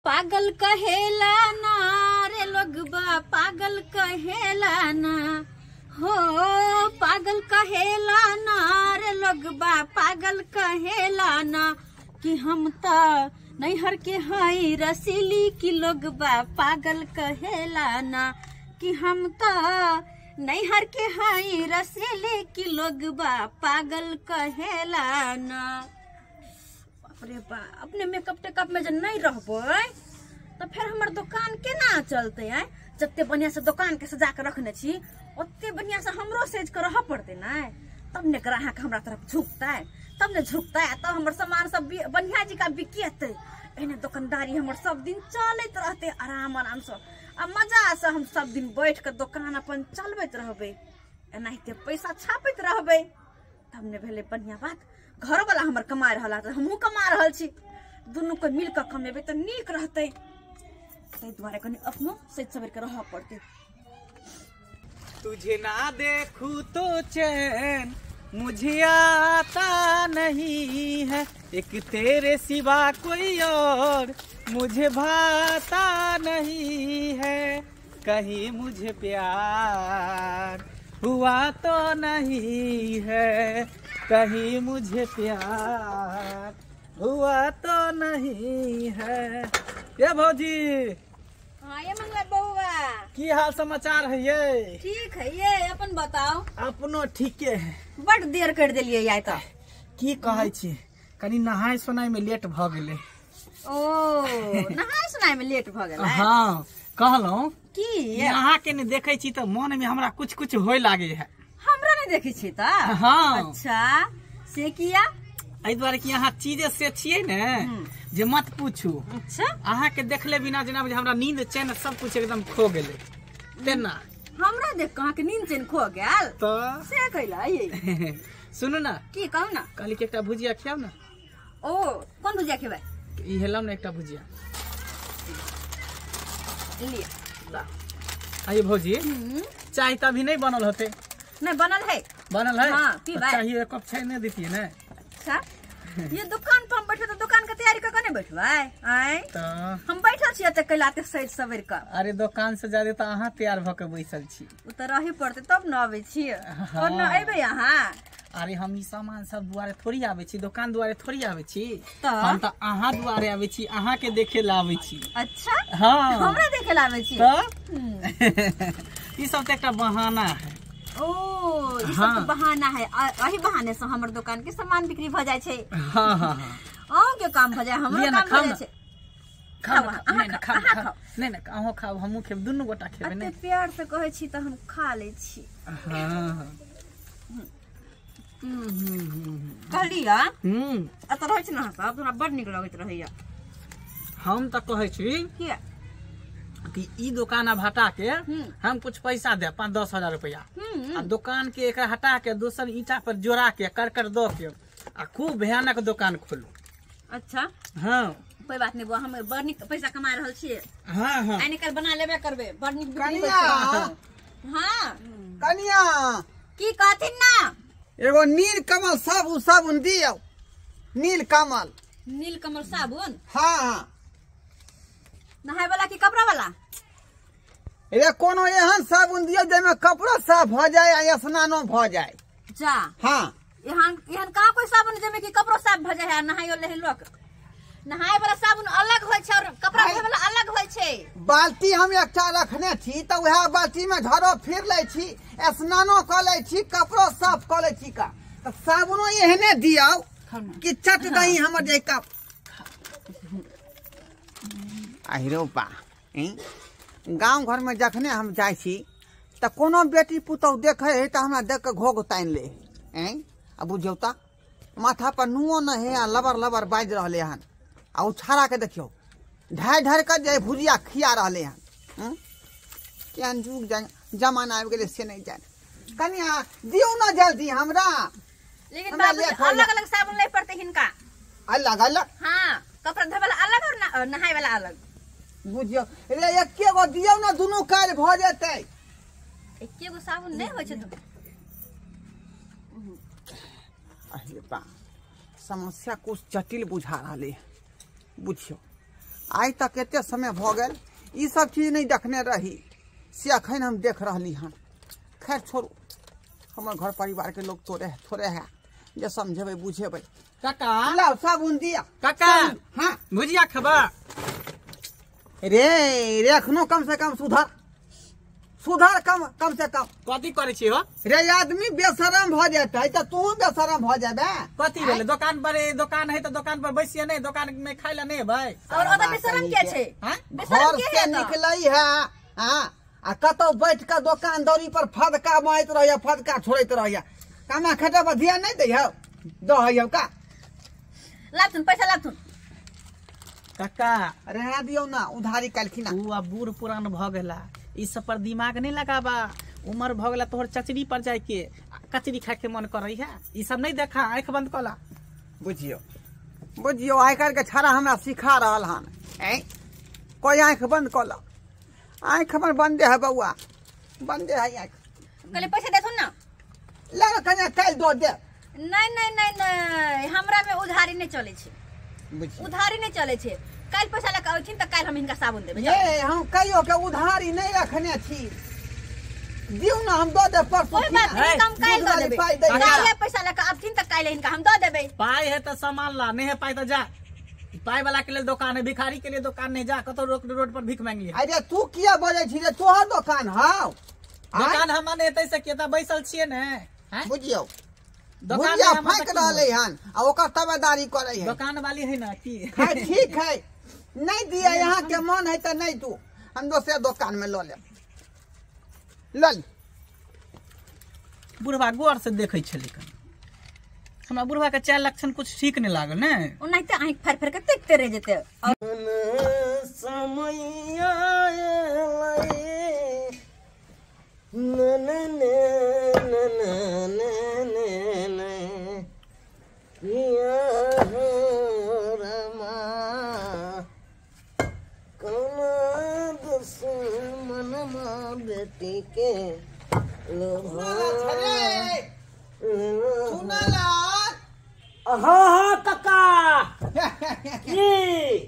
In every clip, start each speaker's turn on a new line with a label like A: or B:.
A: पागल कहेला ना रे लोगबा, पागल कहेला ना, हो पागल कहेला ना रे लोगबा, पागल कहेला ना कि हम त नैहर के हई रसीली की लोगबा, पागल कहेला ना कि हम त नैहर के हई रसीली की लोगबा, पागल कहेला ना। बाप रे बाप, अपने मेकअप टेकअप में जब नहीं रहबै तो फिर हमर दुकान केना चलते? आय जते बढ़िया से दुकान के सजा के रखने छी ओते बढ़िया से हमरो सेज के रह पड़ते ना, तब ने ग्राहक हमरा तरफ झुकतै, तब ने झुकतै, तब हमर सामान सब बढ़िया जी का बिकेतै। एने दुकानदारी हमर सब दिन चलैत रहते आराम आराम से आ मजा से हम सब दिन बैठ के दुकान अपन चलबैत रहबै, एनाहिते पैसा छापैत रहबै, तब ने भेलै बढ़िया बात। घर वाला हमर कमा रहल है, हमहूँ कमा रहल छी, दुनू के मिल के कमेबै तऽ नीक रहतै। ताहि दुआरे कनि अपनो सज सवर के रहऽ पड़तै।
B: तुझे ना देखूं तो चैन मुझे आता नहीं है, एक तेरे सिवा कोई और मुझे भाता नहीं है, कहीं मुझे प्यार हुआ तो नहीं है, कहीं मुझे प्यार हुआ तो नहीं है। ये भौजी।
A: हाँ ये मंगला बउआ,
B: की हाल समाचार है? ये
A: ठीक है, ये अपन बताओ।
B: अपनो ठीके है।
A: बड़ देर कर देलिए आइ तऽ।
B: की कहै छी, कनी नहाय सोनाय में लेट भ गेलै।
A: ओ नहाय सोनाय में लेट भ गेलै?
B: हाँ कहलहुँ
A: की
B: अहाँ के ने देखै छी तऽ मन में हमरा कुछ कुछ होय लागे है।
A: हमरा नहीं देखै छी तऽ?
B: हाँ।
A: अच्छा से किया?
B: एहि दुआरे कि अहाँ चीजे से छियै ने जे मत पूछू।
A: अच्छा
B: अहाँ के देखले बिना जेना हमरा नींद चैन सब कुछ एकदम खो गेलै तेना।
A: हमरा देख के अहाँ के नींद चैन खो गेल
B: तऽ
A: से कैला? ये
B: सुनू ना।
A: की कहू ना?
B: कहली कि एकटा भुजिया खियाउ ना।
A: ओ कोन भुजिया खेबै?
B: ई हेलम ने एकटा भुजिया
A: लिअ।
B: आइए भौजी, चाय तऽ अभी नहीं बनल होते?
A: नहीं बनल है।
B: बनल है?
A: हाँ, पीबै।
B: चाहिए एक कप चाय नहीं देतियै ने?
A: अच्छा ये दुकान पर हम बैठे तो दुकान के तैयारी कर के नहीं बैठबै? आय
B: तऽ
A: हम बैठल छियै तऽ कैला ते सज सवर के।
B: अरे दुकान से ज्यादा तऽ अहाँ तैयार भऽ के बैसल छी।
A: ओ तऽ रही पड़तै तब न अबै छियै।
B: हाँ।
A: और न अयबै अहाँ?
B: अरे हम ई सामान सब दुआरे थोड़ी आबै छी, दुकान दुआरे थोड़ी आबै छी,
A: तऽ
B: हम तऽ अहाँ दुआरे आबै छी, अहाँ के देखे ला आबै छी।
A: अच्छा
B: हाँ
A: हमरा देखे ला आबै छी?
B: तऽ ई सब तऽ एकटा बहाना है।
A: ओ ई सब
B: हाँ।
A: तऽ बहाना है, एही बहाने से हमर दुकान के सामान बिक्री भ जाइ छै।
B: हाँ हाँ हाँ
A: अहूँ के काम भ जाय, हमरो
B: लिअ ना,
A: काम
B: खाउ
A: भ जाइ
B: ना।
A: छै।
B: खाउ ना,
A: खाउ,
B: खाउ,
A: अहाँ
B: नहीं ना,
A: खाउ,
B: खाउ,
A: अहाँ
B: खाउ।
A: खाउ।
B: नहीं ना, अहूँ खाउ हमहूँ खेब, दुनू गोटा खेबै
A: एते
B: ने।
A: प्यार से कहै छी तऽ हम खा लै छी।
B: हाँ
A: कहलियै
B: हम्म
A: एतऽ रहै छी ने अहाँ सब, हमरा बड़ नीक लगैत रहैया।
B: हम तऽ कहै छी
A: किया?
B: कि ई दुकान अब हटा के
A: हम्म।
B: हम कुछ पैसा देब 5-10 हजार रुपया,
A: हम्म
B: आ दुकान के एकरा हटा के दोसर ईटा पर जोड़ा के करकर दऽ के आ खूब भयानक दुकान खोलू।
A: अच्छा
B: हाँ
A: कोई बात नहीं बुआ, हम बड़ नीक पैसा कमा रहल छियै।
B: हाँ हाँ
A: आइ निकाल बना लेबे करबै, बड़ नीक बिक्री होइ
C: कनिया।
A: छै। हाँ
C: कनिया
A: की कहथिन ना?
C: एगो नील कमल साबुन साबुन दियौ। नील कमल।
A: नील कमल साबुन?
C: हाँ हाँ।
A: नहाय वाला की कपड़ा वाला?
C: रे कोनो एहन साबुन दियौ जाहिमे कपड़ो साफ भऽ जाय आ स्नानो भऽ जाय।
A: जा
C: हाँ
A: एहन एहन कहाँ कोई साबुन जाहिमे कि कपड़ो साफ भऽ जाय है आ नहायो ले लोक? नहाय वाला साबुन अलग होइ छै और कपड़ा धोय वाला अलग होइ छै।
C: बाल्टी हम एकटा रखने छी तऽ वएह बाल्टी में झरो फिर लै छी, स्नानो कऽ लै छी, कपड़ो साफ कऽ लै छी का। तऽ साबुनो एहने दियौ कि चट दही हमर जे कप। आहिरो बा, गाँव घर में जखने हम जाइ छी तऽ कोनो बेटी पुतहु देखै है तऽ हमरा देख कऽ घोघ तानि ले। आ बुझियौ तऽ माथा पर नुओ नहि है आ लबर लबर बाजि रहलै हन, आ ओ छाड़ा के देखियौ ढाइ ढाइ कऽ जे भुजिया खिया रहलै हन। केहन जुग जमाना आबि गेलै से नहि जाने। कनिया दियौ ने जल्दी हमरा।
A: लेकिन
C: हमरा
A: बाबूजी
C: लेट हो
A: अलग अलग साबुन लै पड़तै हिनका।
C: अलग अलग?
A: हाँ कपड़ा धोय वाला अलग और नहाय वाला अलग।
C: बुझियौ रे एके गो दियौ ने दुनू काज भऽ जेतै।
A: एके गो साबुन नहि होइ छै।
C: अरे बा, समस्या कुछ जटिल बुझा रहा है। बुझियो आइ तक एते समय भऽ गेल ई सब चीज नहि देखने रही से अखन हम देख रहली हन। खैर छोड़ू, हमर घर परिवार के लोग तोरे थोड़े है जे समझेबै बुझेबै।
B: काका
C: लाओ साबुन दिया।
B: काका
C: हाँ
B: भुजिया खबा
C: रे रे अखनो कम से कम सुधर सुधर कम कम से कम।
B: कथी करै छी हो
C: रे? आदमी बेशरम भ जेतै त तू बेशरम भ जेबे।
B: कथी भेलै? दुकान पर दुकान है त दुकान पर बैसिए नहीं, दुकान में खाइ ला नहीं भाई।
A: और ओता बेशरम के छै?
C: घर से निकलै है हां आ कतौ बैठ के दुकान दौरी पर फदका मारैत रहैया, फदका छोड़ैत रहैया। कामा खटा पर ध्यान नहीं दै हौ दहै हौ का।
A: लाथुन पैसा लाथुन।
B: काका
C: रहा दियौ ना, उधारी काल्हिना।
B: उ अब बूढ़ पुरान भ गेला, ई सब पर दिमाग नहीं लगाबा। उम्र भ गेला तोहर चचरी पर जाय के कचरी खाए के मन करे है, ई सब नहीं देखा, आंख बंद कला।
C: बुझियो बुझियो आइ काल्हि के छाड़ा हमरा सिखा रहल हन। ऐ कोई आंख बंद कला? आंख हमर बंदे है बउआ, बंदे है आंख।
A: कहले पैसा देथुन ना।
C: ला कन्या काल्हि दो दे।
A: नहीं नहीं नहीं नहीं, हमरा में उधारी नहीं चले छै, उधारी नहीं चले छै। काल्हि पैसा लऽ के अबथिन तऽ काल्हि हम हिनका साबुन देबै।
C: ये हम कहियो के उधारी नहीं रखने छी, दियौ ना हम दऽ देब परसों।
A: कोई बात नहीं, हम काल्हि दऽ देबै। काल्हि पैसा लऽ के अबथिन तऽ काल्हि हिनका हम दऽ देबै।
B: पाई है तऽ सामान ला, नहीं है पाई तऽ जा। पाई वाला के लिए दुकान है, भिखारी के लिए दुकान नहीं। जा कतौ रोड पर भीख मांग लिया।
C: अरे तू किया बजै छी रे? तोहर दुकान हौ?
B: दुकान हम नहीं तै से किया बैसल छियै ने।
C: बुझियौ दुकान फाँक रहलै हन आ ओकर तबेदारी करै है
B: दुकान वाली है ना की।
C: है ठीक है, नहीं दिया यहाँ के मन है तो नहीं तू, हम दोसरे दुकान में लऽ लेब। लऽ
B: बुढ़वा गौर से देखै छलै कनि, हमरा बुढ़वा के चाल लक्षण कुछ ठीक नहीं लागल ने।
A: ओनाहिते आँखि फाड़ि फाड़ि के देखते रहि जेतै।
D: बेटी के हाँ हाँ काका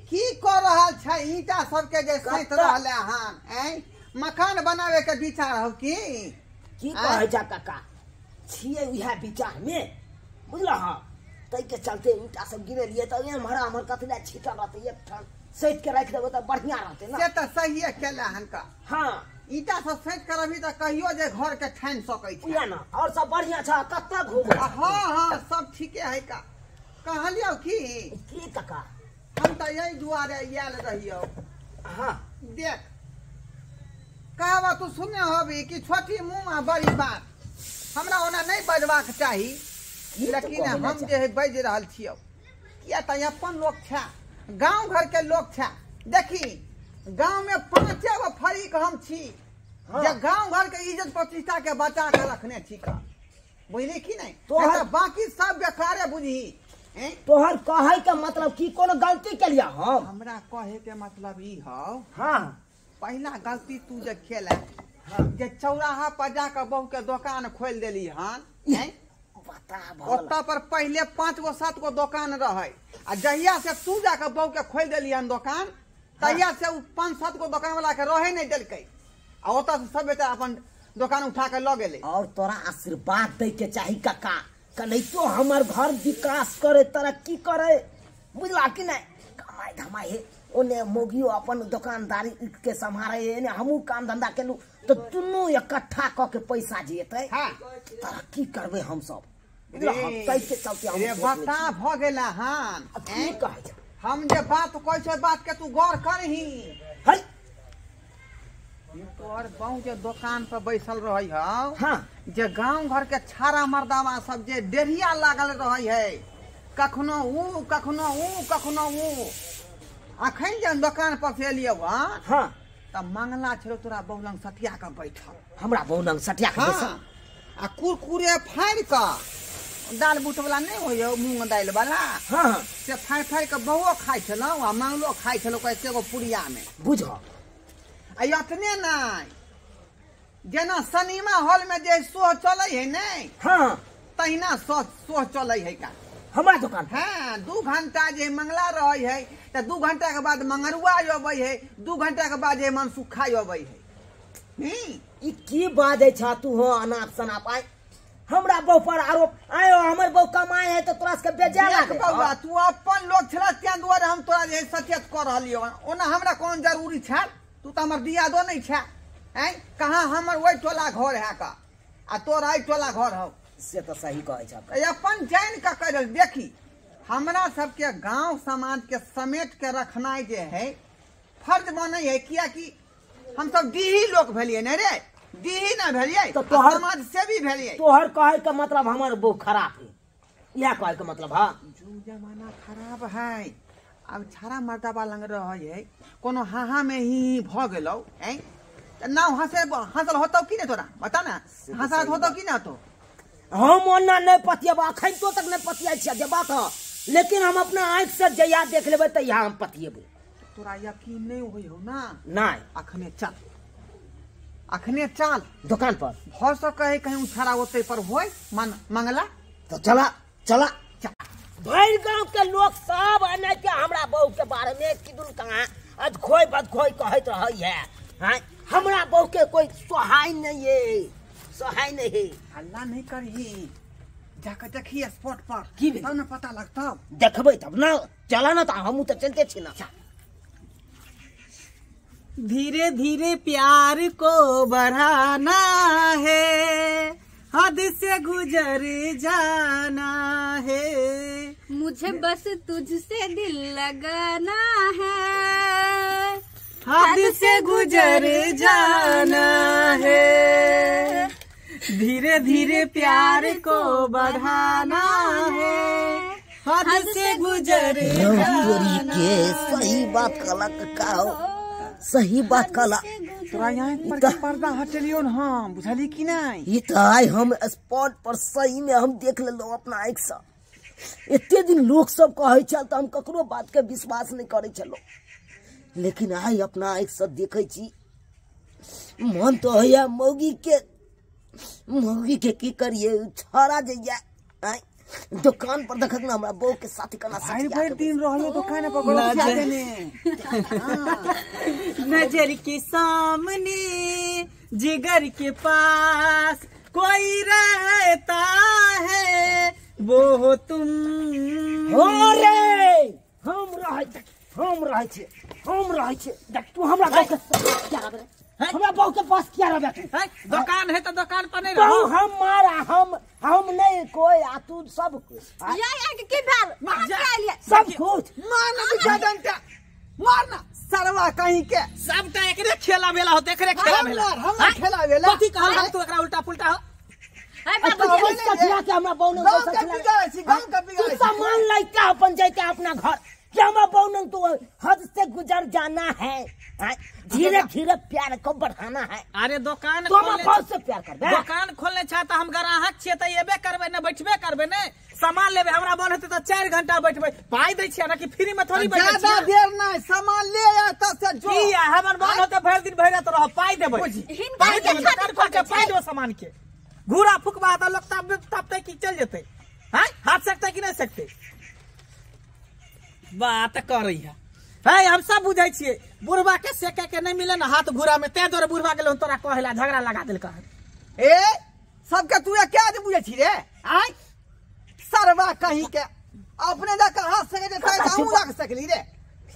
C: की कर रहल छै? ईटा सबके जे सैत रहल हन, ऐं मकान बनावे के विचार हौ की?
D: की कहै छ काका, छियै उएह विचार में बुझल। हाँ तै के चलते ईटा सब गिरेलियै तऽ एम्हर आम्हर कथी लए छीटल रहतै, एकठाम सैत के राखि देबै तऽ बढ़िया रहतै ना।
C: से तऽ सहिए केला हन का।
D: हाँ
C: ईटा सब सैत के रहबी तऽ कहियो जे घर के ठानि सकै छै।
D: उएह ना, और सब बढ़िया छ? कतऽ घूमै?
C: हाँ हाँ सब ठीके है का। कहलियौ की
D: की काका,
C: हम तऽ यही दुआरे आयल रहियौ।
D: हाँ
C: देख कहावत तू सुनने होबी कि छोटी मुँह आ बड़ी बात। हमरा ओना नहीं बजबाक चाही, लेकिन हम जे है बाजि रहल छियौ किया तऽ अपन लोक छै, गाँव घर के लोक छै। देखी गाँव में 5 गो फरीक हम छी जे गाँव घर के इज्जत प्रतिष्ठा के बचा के रखने छी का, बुझली कि नहीं? तो बाकी सब बेकारे बुझी।
D: तोहर कहे के मतलब की कोनो गलती के लिया हम?
C: हमरा कहे के मतलब ई हौ,
D: हाँ
C: पहला गलती तू जे खेला जे चौराहा पर जाके बहू के दुकान खोल देली हन। ओतऽ पर पहले 5 गो 7 गो दुकान रहे, आ जहिया से तू जाके बहू के खोल देली हन दुकान, तहिया से उ 5-7 गो दुकान वाला के रहे नहीं देलकै, आ ओतऽ से सब बेटा अपन दुकान उठा के लऽ गेलै।
D: और तोरा आशीर्वाद दै के चाही काका, कनैतो हमर घर विकास करे तरक्की करे, बुझला कि नहीं? कमाई धमाई है ओने मोगियो अपन दुकानदारी के सम्हारे, एने हमहूँ काम धंधा केलू तो दुनू इकट्ठा कऽ के पैसा जेतै।
C: हाँ
D: तरक्की करबै हम सब। रे
C: बता भ गेला हन।
D: की कहै छ?
C: हम जे बात कहै छै बात के तू गौर करही।
D: है
C: तोहर गाँव के दुकान पर बैसल रही हौ।
D: हाँ
C: जे गाँव घर के छाड़ा मर्दावा सब जे डेढ़िया लागल रही है, कखनो ऊ कखनो ऊ कखनो ऊ। अखन जे दुकान पर से एलियौ हँ,
D: हाँ
C: तऽ मंगला छलौ तोरा बहु लग सटिया के बैठल।
D: हमरा बहु लग सटिया के बैठल
C: आ कुरकुरे फाड़ि कऽ दाल बूट वाला नहीं होइए मूंग दालि वाला,
D: हाँ
C: से फाड़ि फाड़ि कऽ बहुओ खाइ छलहुँ आ मंगलो खाइ छलहुँ एकेगो पुड़िया में।
D: बुझ
C: आ एतने नहि, जेना सिनेमा हॉल में जे शो चलै है नहीं,
D: हाँ
C: तहिना शो चलै है का।
D: हमरा दुकान?
C: हाँ 2 घंटा जे मंगला रहे है तो 2 घंटा के बाद मंगरुआ अबै है, 2 घंटा के बाद जे मनसुखा अबै है।
D: ई की बाजै छ तू हो अनाप शनाप? आय हमरा बहू पर आरोप आयो, हमर बहू कमाए है तो तोरा सबके बेजा लागे।
C: बौआ तू अपन लोग छला तें दुआरे हम तोरा जे सचेत कर रहलियो, ओना हमरा कोन जरूरी छ? तू तो हमर दियादो नहीं छ। हैं कहाँ हमर ओहि टोला घर है का आ तोरा एहि टोला घर हौ।
D: से तो सही कहै छ।
C: अपन जान के कह देखी हमरा सबके गांव समाज के समेट के रखनाइ जे है फर्ज बनै है, कियाकि हम सब डीही लोग भेलिए ने रे, डीही ना भेलिए
D: तो तोहर
C: समाज सेवी भेलिए।
D: तोहर कहे के मतलब हमर बहू खराब है, इएह कहे के मतलब? हाँ
C: जो जमाना खराब है, अब छाड़ा मर्दाबा लंग रहे है, कोनो हाहा में ही भ गेलौ हैं त ना हंसे हंसल होतौ की ने तोरा बता ना, हंसल होतौ की ना? तो
D: हम ओना नहीं पतियब, अखन तो तक नहीं पतियाइ छियै जे बात ह, लेकिन हम अपना आँखि से जहिया देख लेबै तहिया हम पतियेबै।
C: तोरा यकीन नहीं होइ हो ना?
D: नहीं।
C: अखने चल, अखने चल
D: दुकान पर,
C: भ सकै है कहीं उछाड़ा ओते पर होय मन मंगला
D: तो चला चला। भरि गांव के लोग सब एना के हमरा बहू के बारे में किदुन कहाँ अधखोइ बदखोइ कहैत रहै है। हाँ हमरा बहू के कोई सोहाय नहीं है, सोहाय नहीं है।
C: हल्ला नहीं करही, जाकर देखी स्पॉट पर
D: की
C: तब ना पता लगता।
D: देखबै तब ना, चला ना, तो हमहूँ तो चलते छी ना।
B: धीरे धीरे प्यार को बढ़ाना है, हद से गुजर जाना है, मुझे
A: बस तुझसे दिल लगाना है,
B: हद से गुजर जाना है, धीरे धीरे प्यार को बढ़ाना है, हद से गुजर जाना
D: के। सही बात कहला का, सही बात कहला।
C: तोरा यहाँ पर पर्दा हटेलियो न हम, बुझली कि नहीं?
D: ई तो आइ हम स्पॉट पर सही में हम देख लेलहुँ अपना आँखि से। एते दिन लोग सब कहै छल तऽ हम ककरो बात के विश्वास नहीं करै छलहुँ, लेकिन आइ अपना आँखि से देखै छी, मन तो होइया मौगी के, मौगी के की करिए, छड़ा जइया आइ दुकान पर देखत ना हमरा बहू के साथ केना
C: भरि भरि दिन रहलो दुकान पर गोलौसिया देने।
B: नजर के सामने जिगर के पास कोई रहता है वो हो तुम।
D: हो रे हम रहै, हम रहै छी, हम रहै छी। देख तू हमरा बहू के क्या रहबे, हमरा बहू के पास क्या रहबे तू?
B: दुकान है तो दुकान पर नहीं रहो।
D: हम मारा, हम नहीं कोई, आ तू सब कुछ।
A: या या के की भेल?
D: सब कुछ
C: मारना बिचा डंटा मारना सरवा कहीं के
B: सबटा एकरे खेला भेला होते, एकरे खेला भेला,
C: हमरा खेला भेला।
B: कथि कहल हम तू एकरा उल्टा पुल्टा हो?
A: ए बाबू
D: सखिया के हमरा बहू ने
C: गांव का बिगाड़
D: तू सामान लइका अपन जइते अपना घर के, हमरा बहू ने तू हद से गुजर जाना है, धीरे धीरे प्यार को बढ़ाना है।
B: अरे दुकान
D: तो खोलने से प्यार करबे,
B: दुकान खोलने छा त हम ग्राहक छियै त एबे करबै ने, बैठबे करबै ने, सामान लेबै। हमरा मन हेतै त 4 घंटा बैठबै, पाई दै छियै ना कि फ्री में थोड़ी बैठै छियै।
C: ज्यादा देर नहीं, सामान ले आ त से जो
B: की आ हमर मन होतै भरि दिन भरि रात रह, पाई देबै, पाई देबै, दुकान खोल के पाई देबै सामान के। घूरा फुकबा त लोग तब तब की चल जेतै, हैं हाथ सकतै कि नहीं सकतै? बात करै है है, हम सब बुझै छियै बुढ़वा के सेके के नहीं मिले ना हाथ घुरा में, तें दुआरे बुढ़वा गेल तोरा कहेला झगड़ा लगा देलक।
C: ए सबके तू क्या आदमी बुझै छी रे? आय सरवा कहीं के अपने जा के हाथ सके जे तै हमहूँ रख सकली रे,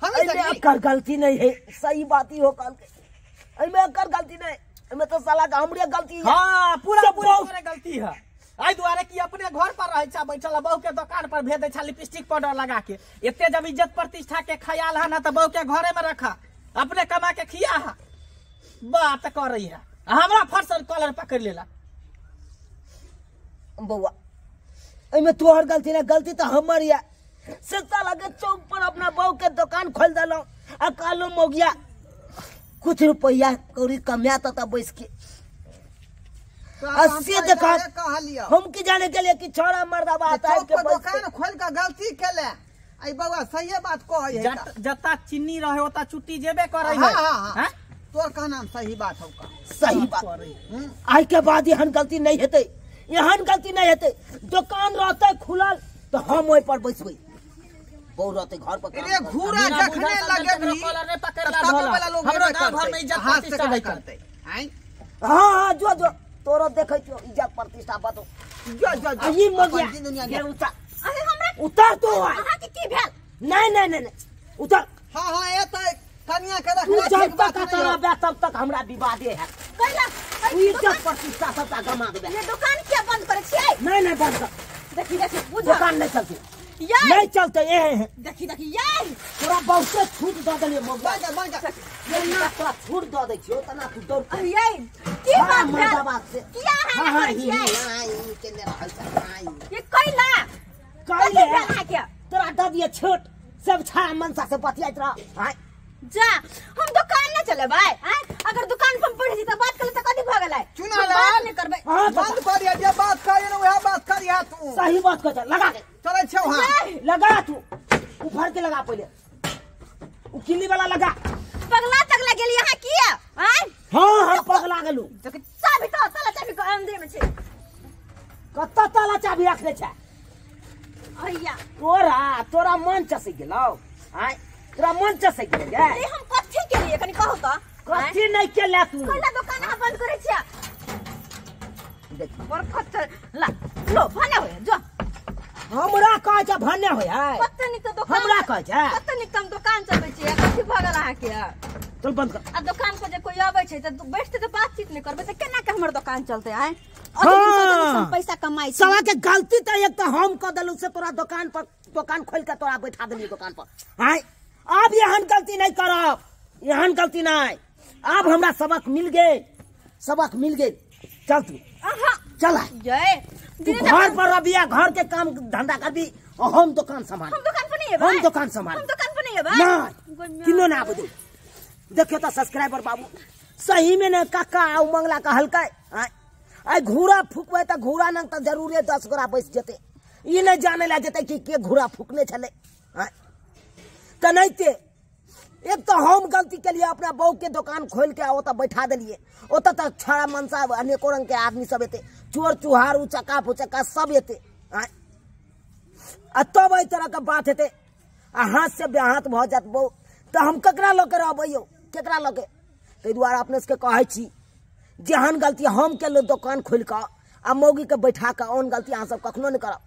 C: हम
D: सकली। एकर गलती नहीं है, सही बात ही हो कहल के, एमे एकर गलती नहीं, एमे तो साला के हमरे गलती है।
B: हां पूरा पूरा तोरे गलती है। एहि दुआरे कि अपने घर पर रहै छा बैठल, बहू के दुकान पर भेज दै छा लिपस्टिक पाउडर लगा के। एते जब इज्जत प्रतिष्ठा के ख्याल है ना तो बहू के घरे में रखा, अपने कमा के खिया है। बात करै है हमरा फर्सल कॉलर पकड़ लेला।
D: बौआ एमे तोहर गलती ना, गलती तो हमर या। से साला के चौक पर अपना बहू के दुकान खोल देलहुँ आ कहलहुँ मौगिया कुछ रुपया कौड़ी कमाया त बैस के अस्सी देखा हम की जाने के लिए कि छोड़ा मर्दाबा आता है के
C: दुकान खोल के गलती केले। आई बौआ सही बात कहै है,
B: जता चीनी रहे ओता चुट्टी जेबे करै है।
C: हां तोर कहना सही बात हौ का,
D: सही बात। आई के बाद एहन गलती नहीं हेतै, एहन गलती नहीं हेतै। दुकान रहतै खुलल तो हम ओहि पर बैसबै बहू रहतै घर पर
C: अरे घूरा जखने लगेबी
B: कॉलर ने पकड़ला
C: तब वाला लोग
B: हमरो गांव घर में इज्जत
C: हाथ से
B: प्रतिष्ठा है
C: करतै आइ
D: हाँ हाँ जो जो तोरो देखै छियो इज्जत प्रतिष्ठा बतो
C: जो जो
D: आ ई मगिया
C: अपन दुनिया
D: ये उतार
A: अरे हमरा
D: उतार तो
A: अहाँ के की भेल
D: नहीं नहीं नहीं नहीं उतार
C: हां हां ए त कनिया के
D: तू
C: रखले
D: जब तक तोरा तब तक हमरा विवादे है
A: कैला
D: तू इज्जत प्रतिष्ठा सबटा गमा देबे
A: ये दुकान किया बंद करै छियै
D: नहीं नहीं बंद कर
A: देखी देखी बुझ
D: दुकान नहीं चलते
A: यार
D: नहीं चलते ये है
A: देखी देखी यार
D: तोरा बहुते छूट दऽ देलियै मौका
C: बंद कर बंद कर
D: जेना तोरा छूट दऽ दै छियौ तना तू दौड़
A: अरे ये की
D: हाँ,
A: बात भेल
D: मर्दा बात से।
A: किया
D: हाँ
A: है
D: हाँ
A: करै
D: ही
A: छियै
D: हाँ ही केने रहल छै हाँ ही
A: ये कैला
D: कैले
A: कथी भेल अहाँके
D: तोरा दऽ दिए छूट सब छाड़ा मनसा से बतियाइत रह आँय
A: जा हम दुकान न चलेबै आँय अगर दुकान पर पढ़ै छी तऽ बात करले तऽ कथी भऽ गेलै
C: चुना
A: हम
C: लाल।
A: बात नहि करबै
D: हाँ
C: बंद कर जे बात करिए न वएह बात करिए तू
D: सही बात कहै छै लगा के
C: चलै छौ हां
A: यार,
D: लगा तू उफाड़ के लगा पहिले उ किल्ली वाला लगा
A: पगला तगला गेली अहाँ किया आँय
D: हाँ हम पगला गेलू
A: देखी चाबी तो ताला चाबी के अंदर में छै
D: कत्ता ताला चाबी रखने छै
A: अय्या
D: तोरा तोरा मन चसै गेलौ आँय तोरा मन चसै गेलै गे
A: ए हम कथी केलियै कनी कहू तऽ आँय?
D: कथी नहीं केला तू
A: कैला दुकान अहाँ बंद करै छियै
D: देख
A: बरखत ला लो भने होय जो
D: हमरा कहै छै भने होय है
A: कते नीक तऽ दुकान
D: हमरा कहै छै
A: कते नीक तऽ हम दुकान चलबै छियै कथी भऽ गेल अहाँके
D: चल बंद कर
A: आ दुकान पर जे कोई अबै छै तऽ बैठते तऽ बातचीत नहि करबै तऽ केना के हमर दुकान चलतै आँय
D: हाँ।
A: हम पैसा कमाइ छी
D: साला के गलती तऽ एक तऽ हम कऽ देलहुँ से तोरा दुकान पर दुकान खोल के तोरा बैठा देलियै दुकान पर आँय आब एहन गलती नहीं करब एहन गलती नहीं आब हमरा सबक मिल गेल सबक मिल गेल चल तू
A: अहाँ
D: चल आ।
A: ये
D: तू घर पर रबिया घर के काम धंधा करबी और हम दुकान संभाल
A: हम दुकान पर नहीं एबै
D: हम दुकान संभाल
A: हम दुकान पर नहीं एबै
D: नहीं किनो ना आबू देखियो तो सब्सक्राइबर बाबू सही में न काका आ मंगला कहलकै आँय आइ घूरा फुकबै तऽ घूरा नंग तऽ जरूरे 10 गोरा बैस जेतै ई नहि जानै लए जेतै कि के घूरा फुकने छलै आँय तऽ नहिते एक तऽ हम गलती केलियै अपना बहू के दुकान खोलि के ओतऽ बैठा देलियै ओतऽ तऽ छड़ा मनसा अनेको रंग के आदमी सब एतै चोर चुहार उचक्का फुचक्का सब एतै आँय आ तब एहि तरह के बात हेतै आ हाथ से बेहाथ भऽ जायत बहू तऽ हम ककरा लऽ के रहबै यौ केकरा लऽ के ताहि दुआरे अपने सबके कहै छी जेहन गलती हम केलहुँ दोकान खोलि कऽ आ मौगीके बैठा कऽ ओहन गलती अहाँ सब कखनो नहि करब।